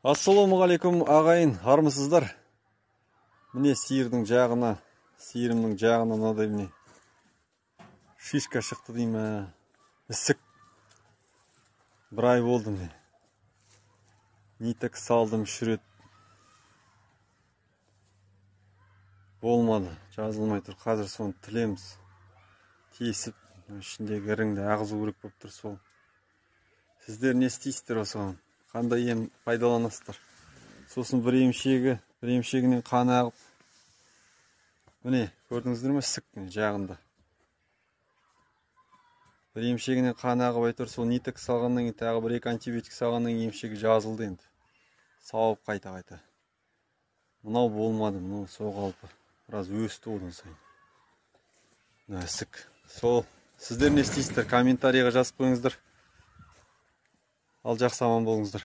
Ассалаумағалейкум, ағайын, армысыздар? Міне сиырдың жағына, сиырымның жағына мынадай міне шишка шықты деймін, ісік. Бір ай болды міне. Ниток салдым 3 рет. Болмады, жазылмай тұр. Қазір соны тілеміз. Тесіп, ішіндегі іріңді ағызу керек болып тұр сол. Сіздер не істейсіздер осыған? Қандай ем пайдаланасыздар? Сосын бір емшегінен қан ағып, міне көрдіңіздер ме, ісік міне жағында. Бір емшегінен қан ағып әйтеуір сол ниток салғаннан кейін тағы бір екі антибиотик салғаннан кейін емшегі жазылды енді. Сауып қайта-қайта. Мынау болмады, мынау сол қалпы. Біраз өсті одан сайын. Мына ісік. Сол, сіздер не істейсіздер? Комментарийға жазып қойыңыздар. Ал жақсы, аман болыңыздар.